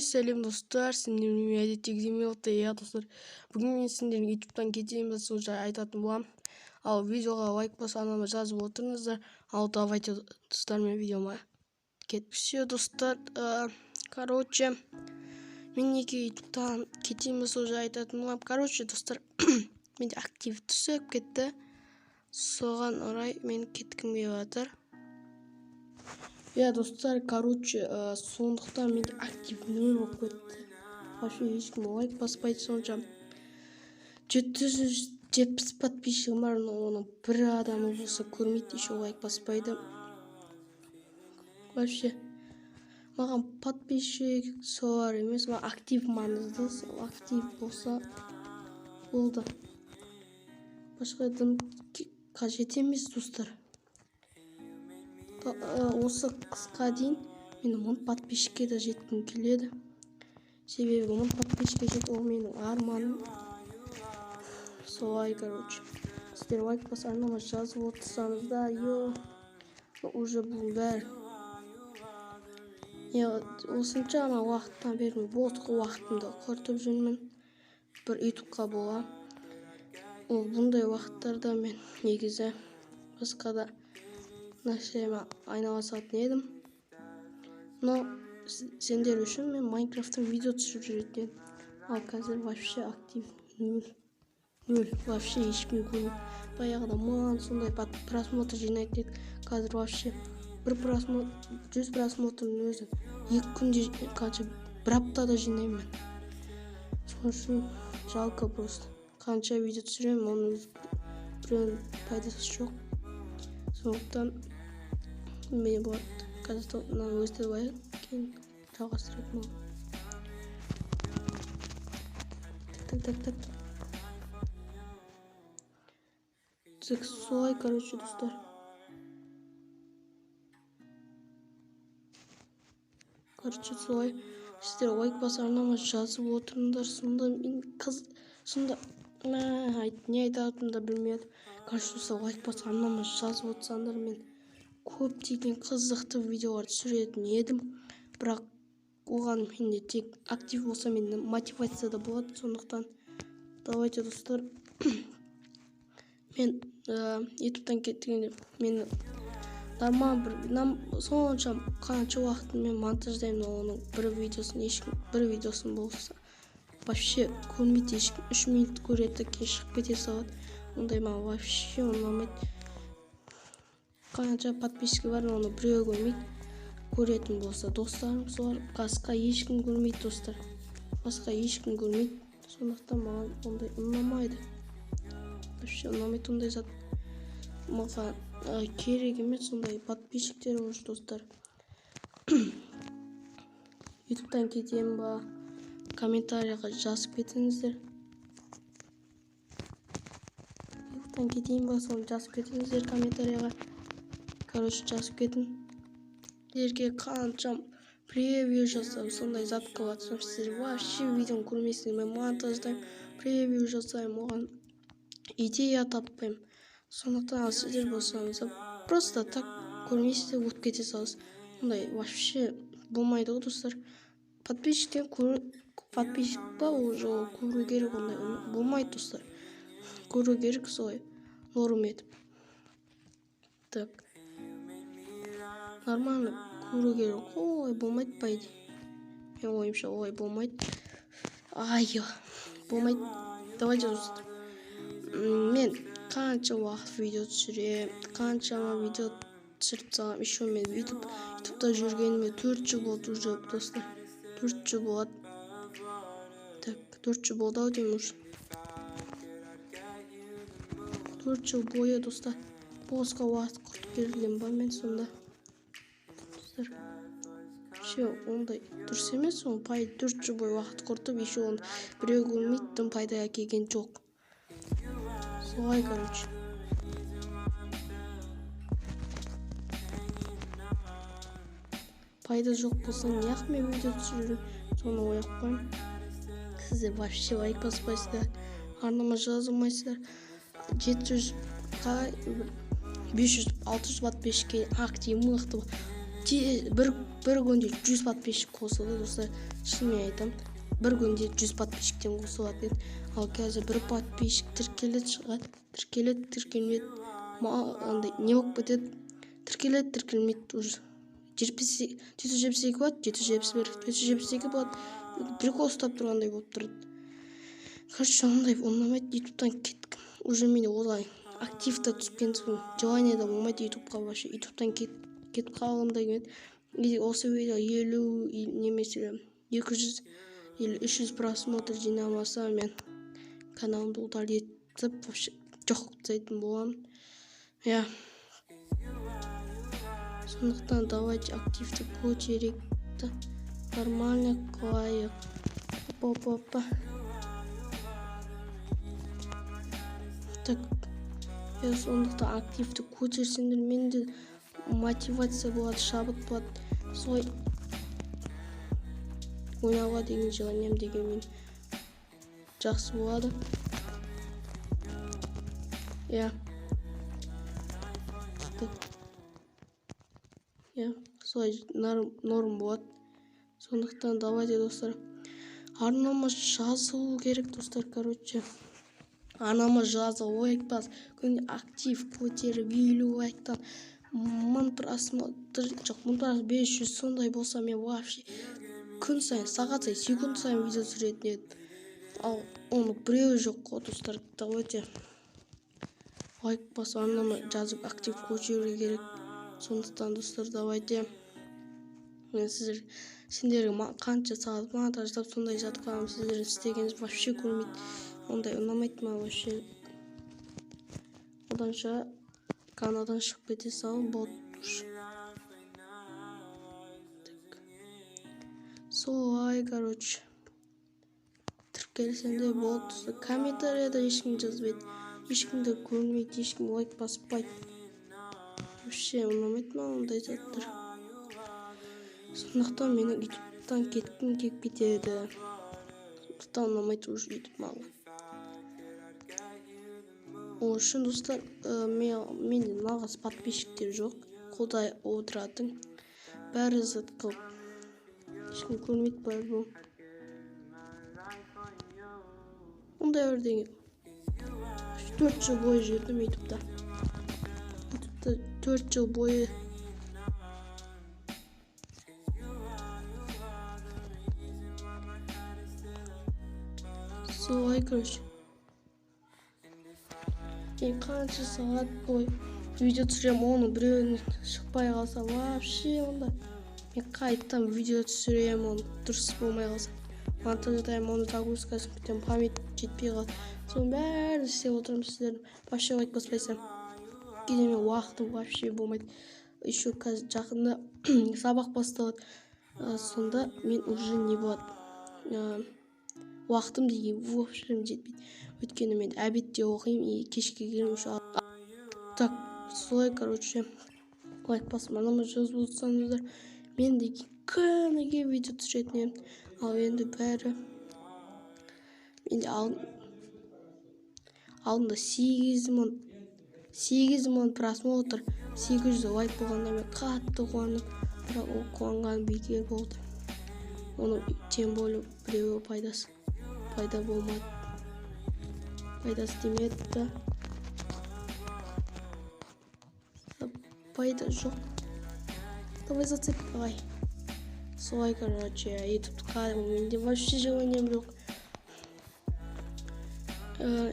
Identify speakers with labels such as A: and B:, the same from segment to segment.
A: Сәлем, достар, сендермен әдеттегідей мен, иә, достар. Бүгін мен сендердің ютубтан кетейін ба, сол жай айтатын боламын. Ал видеоға лайк басып, арнама жазып отырыңыздар. Ал давайте, достар, мен видеома кет. Все, достар, короче, мен неге ютубтан кетейін ба, сол жай айтатын боламын. Короче, достар, менде актив түсіп кетті. Соған орай мен кеткім келіп жатыр. Иә, достар, короче, сондықтан менде актив нөл болып кетті. Вообще ешкім лайк баспайды сонша. 770 подписчигім бар, но оның бір адамы болса көрмейді, еще лайк баспайды. Вообще маған подписчик солар емес, маған актив маңызды. Сол актив болса болды. Басқа дым қажет емес, достар. Осы қысқа дейін мен 1000 подписчикке де жеткім келеді. Себебі 1000 подписчикке жету ол менің арманым. Солай, короче. Сіздер лайк басып, арнама жазып отырсаңыздар, йо, уже бұл бәрі. Не, осыншама уақыттан бері мен босқа уақытымды құртып жүрмін. Бір ютубқа бола. Ол бұндай уақыттарда мен негізі басқа да нәрсемен айналысатын едім. Но сендер үшін мен Майнкрафттан видео түсіріп жүретін едім. Ал қазір вообще актив нөл. Нөл. Вообще ешкім көрмейді. Баяғыда маған сондай просмотр жинайтын едік. Қазір вообще бір просмотр, 100 просмотрдың өзі 2 күнде, қанша, бір аптада жинаймын мен. Сол үшін жалко просто. Қанша видео түсіремін, оның өзі біреуінің пайдасы жоқ. Сондықтан мен болады. Қазір мынаны өстіп алайын, кейін жалғастыратын боламын. Так, так, так. Так, солай, короче, достар. Короче, солай. Сіздер лайк басып, арнама жазып отырыңдар. Сонда мен қыз, сонда, мә, айт, не айтатынымды да білмей жатырмын. Короче, достар, лайк басып, арнама жазып отырсаңдар, мен көптеген қызықты видеолар түсіретін едім. Бірақ оған менде тек актив болса, менде мотивация да болады. Сондықтан давайте, достар, мен ютубтан кеткенде мен нормально бір, нам, сонша қанша уақытын мен монтаждаймын, но оның бір видеосын ешкім, бір видеосын болса вообще көрмейді ешкім. 3 минут көреді, кейін шығып кете салады. Ондай маған вообще ұнамайды. Қанша подписчигі бар, оны біреу көрмейді. Көретін болса достарым солар, басқа ешкім көрмейді, достар. Басқа ешкім көрмейді. Сондықтан маған ондай ұнамайды. Вообще ұнамайды ондай зат. Маған керек емес сондай подписчиктер уже, достар. Ютубтан кетемін ба? Комментарийға жазып кетіңіздер. Ютубтан кетейін ба, соны жазып кетіңіздер комментарийға. Короче, жазып кетін. Сіздерге қанша превью жасап, сондай зат қылып жатсам, сіздер вообще видеоны көрмейсіңдер. Мен монтаждаймын, превью жасаймын, оған идея таппаймын. Сондықтан ал сіздер болсаңыз, просто так көрмейсіздер, өтіп кете саласыз. Ондай вообще болмайды ғой, достар. Подписчиктен подписчик па, уже ол көру керек, ондай болмайды, достар. Көру керек солай, норм етіп. Так. Нормально көру керек қой, олай болмайды, по идее. Менің ойымша олай болмайды. Ай, болмайды. Давайте, достар. Мен қанша уақыт видео түсіремін, қаншама видео түсіріп тастағанмын. Еще мен ютубта жүргеніме 4 жыл болды уже, достар. 4 жыл болады. Так, 4 жыл болды ау деймін уже. 4 жыл бойы, достар, босқа уақыт құртып келген ба мен сонда? Достар, вообще ондай дұрыс емес, ол 4 жыл бойы уақыт құртып, еще оны біреу көрмейді, дым пайда әкелген жоқ. Солай, короче. Пайда жоқ болса, неғып мен видео түсіріп жүрмін, соны ойлап қоямын. Сіздер вообще лайк баспайсыздар, арнама жазылмайсыздар. Жеті жүз, қалай, бір бес жүз, алты жүз подписчикке актив мықты. Бір Бір күнде 100 подписчик қосылды, достар. Шынымен айтамын, бір күнде 100 подписчиктен қосылатын еді. Ал қазір бір подписчик тіркеледі, шығады, тіркеледі, тіркелмейді. Андай не болып кетеді? Тіркеледі, тіркелмейді уже. 772 болады, 771, 772 болады. Прикол ұстап тұрғандай болып тұрады. Короче, ондай ұнамайды, ютубтан кеттік. Уже менде олай активті түсіп соң желание да болмайды ютубқа вообще. Ютубтан кетіп қалғым да келмейді. И осы видео 50 немесе 200 или 300 просмотр жинамаса, мен каналымды удалить етіп вообще жоқ қылып тастайтын боламын. Иә. Сондықтан давайте активті көтерейік та нормально қылайық. Опа, опа. Так, я сондықтан активті көтерсеңдер, менде мотивация болады, шабыт болады. Солай ойнауға деген желанием дегенмен жақсы болады. Иә. Так. Иә, солай норм болады. Сондықтан давайте, достар, арнама жазылу керек, достар, короче. Арнама жазыл, лайк бас, күнде актив көтеріп, 50 лайктан 1000 просмотр, жоқ, 1000 просмотр, 500 сондай болса, мен вообще күн сайын, сағат сайын, секунд сайын видео түсіретін едім. Ал оның біреуі жоқ қой, достар. Давайте лайк басып, арнама жазып, актив көтеру керек. Сондықтан, достар, давайте мен сендерге қанша сағат монтаждап сондай жатқаным, сіздер істегеніңіз вообще көрмейді. Ондай ұнамайды маған вообще. Оданша каналдан шығып кете салып болды. Так. Солай, короче. Тіркелсең де болды. Комментарияда ешкім жазбайды, ешкім де көрмейді, ешкім лайк баспайды. Вообще ұнамайды маған ондай заттар. Сондықтан менің ютубтан кеткім келіп кетеді. Сондықтан ұнамайды уже ютуб маған. Ол үшін, достар, менде нағыз подписчиктер жоқ, қолдай отыратын. Бәрі зат қылып ешкім көрмейді бәрі. Ондай бірдеңе. 4 жыл бойы жүрдім ютубта. Ютубта 4 жыл бойы. Солай, короче. Мен қанша сағат бойы видео түсіремін, оның біреуін шықпай қалса, вообще онда мен қайтадан видео түсіремін, оны дұрыс болмай қалса, монтаждаймын, оның загрузкасын күтемін, память жетпей қалады. Соның бәрін істеп отырамын, сіздер вообще лайк баспайсыздар. Кейде мен уақытым вообще болмайды. Еще қазір жақында сабақ басталады. Сонда мен уже не болады, уақытым деген вообще жетпейді. Өйткені мен обедте оқимын и кешке келемін уже. Так, солай, короче, лайк басып, арнама жазып отырсаңыздар, мен деген күніге видео түсіретін едім. Ал енді бәрі менде алдында 8000 просмотр, 800 лайк болғанда мен қатты қуандым. Бірақ ол қуанған бекер болды. Оның тем более біреуі пайда болмады. Пайдасы тимеді да. Пайда жоқ. Давай зацеп, давай. Солай, короче, ютубқа менде вообще желанием жоқ.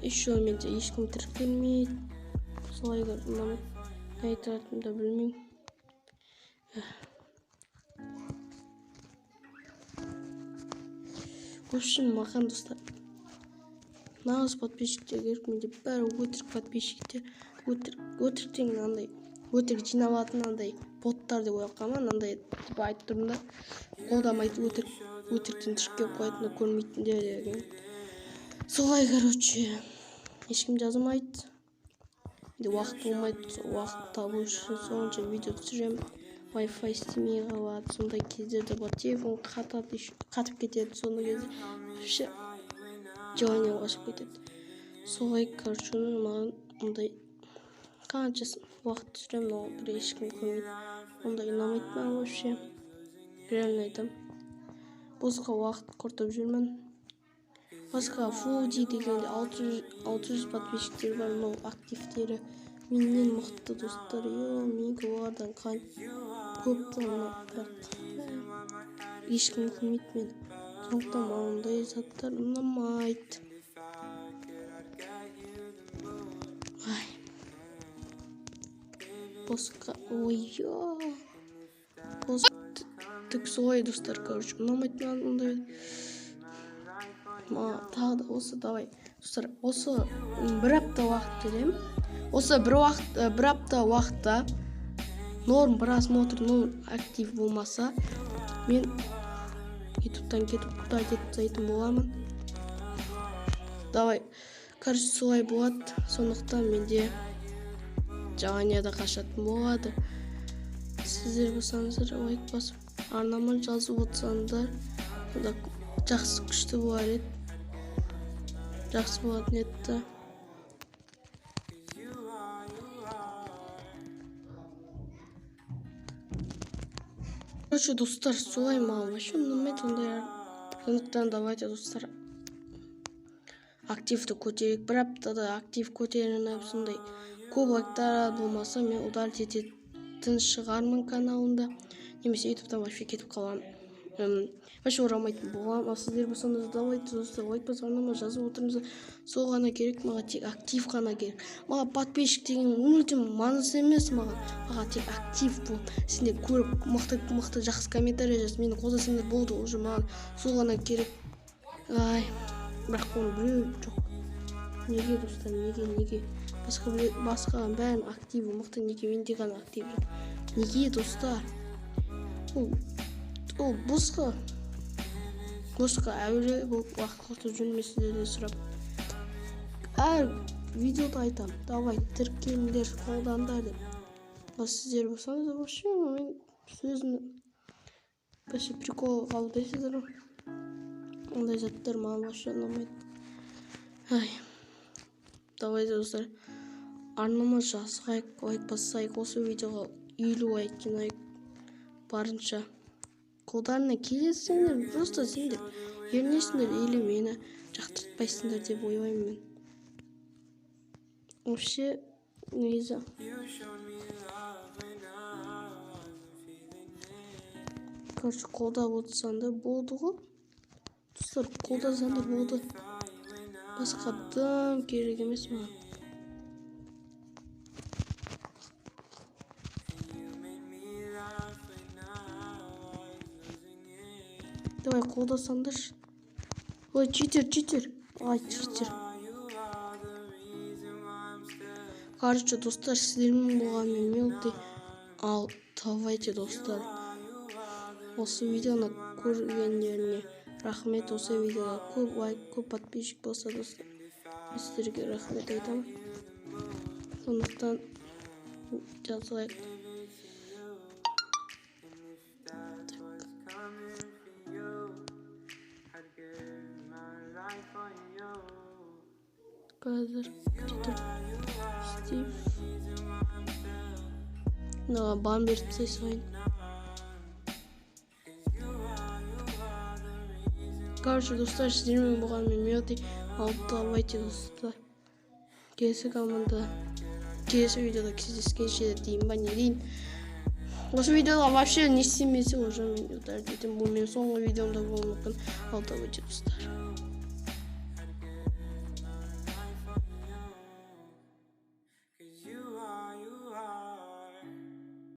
A: Еще менде ешкім тіркелмейді. Солай, не айтатынымды да білмеймін. В общем, маған, достар, нағыз подписчиктер керек. Менде бәрі өтірік подписчиктер. Өтіріктен андай, өтірік жиналатын андай боттар деп ойлап қалман, андай деп айтып тұрмын да. Қолдамайды, өтіріктен тіркеп қоятынды көрмейтіндер деген. Солай, короче, ешкім жазылмайды. Менде уақыт болмайды, сол уақыт табу үшін сонша видео түсіремін. Wi-Fi істемей қалады, сондай кездер де болады. Телефон қатады, еще қатып кетеді, сондай кезде вообще желание қашып кетеді. Солай, короче, маған ондай қанша уақыт түсіремін, но бір ешкім көрмейді. Ондай ұнамайды маған вообще. Реально айтамын. Босқа уақыт құртып жүрмін. Басқа Фуди дегенде 600 подписчиктер бар, но активтері менен мықты достар. Йо, менікі олардан көп та, бірақ ешкім көрмейді мені. Сондықтан маған ондай заттар ұнамайды. Ай. Босқа, ой, йо. Бос түк солай достар, короче, ұнамайды маған ондай. Тағы да осы, давай. Достар, осы бір апта уақыт беремін. Осы бір апта уақытта норм просмотр, норм актив болмаса, мен ютубтан кетіп, құдай кетіп тастайтын боламын. Давай, короче, солай болады. Сондықтан менде желание да қашатын болады. Сіздер болсаңыздар лайк басып, арнама жазып отырсаңыздар, онда жақсы күшті болар еді. Жақсы болатын еді. Короче, достар, солай маған вообще ұнамайды ондай. Сондықтан давайте, достар, активті көтерейік. Бір аптада актив көтеріліп, сондай көп лайктар болмаса, мен удалить ететін шығармын каналымда. Немесе ютубтан вообще кетіп қаламын. Вообще оралмайтын боламын. Ал сіздер болсаңыз, давайте, достар, лайк басып, арнама жазып отырыңыздар. Сол ғана керек маған, тек актив қана керек. Маған подписчик деген мүлдем маңызды емес маған. Маған тек актив бол. Сендер көріп, мықты-мықты жақсы комментарий жазып, мені қолдасаңдар болды, уже маған сол ғана керек. Ай, бірақ оның біреуі жоқ. Неге, достар, неге, неге? Басқа біреу, басқа бәрінің активі мықты, неге менде ғана актив жоқ? Неге, достар? Ол босқа әуре болып уақыт құртып жүрмін сіздерден сұрап. Әр видеода айтамын, давай тіркеліңдер, қолдаңдар деп. Ал сіздер болсаңыз, вообще мен сөзімді вообще прикол қабылдайсыздар ғой. Ондай заттар маған вообще ұнамайды. Ай, давайте, достар, арнама жазайық, лайк басайық, осы видеоға 50 лайк жинайық барынша. Қолдарына келесіңдер, просто сендер ерінесіңдер или мені жақтыртпайсыңдар деп ойлаймын мен. Вообще, негізі. Короче, қолдап отырсаңдар болды ғой. Достар, қолдасаңдар болды. Басқа дым керек емес маған. Давай, қолдасаңдаршы. Ой, читер, читер. Ай, читер. Короче, достар, сіздермен болған мен Мелти. Ал, давайте, достар. Осы видеоны көргендеріне рахмет. Осы видеоға көп лайк, көп подписчик болса, достар, сіздерге рахмет айтамын. Сондықтан жазайық. Қазір күте Стив. Мына бан беріп тастай салайын. Короче, достар, сіздермен болған мен Мелти. Ал давайте, достар, келесі команда, келесі видеода кездескенше дейін ба, не дейін. Осы видеода вообще не істемесе, уже мен удалить етемін. Бұл менің соңғы видеом да болуы мүмкін. Ал давайте, достар.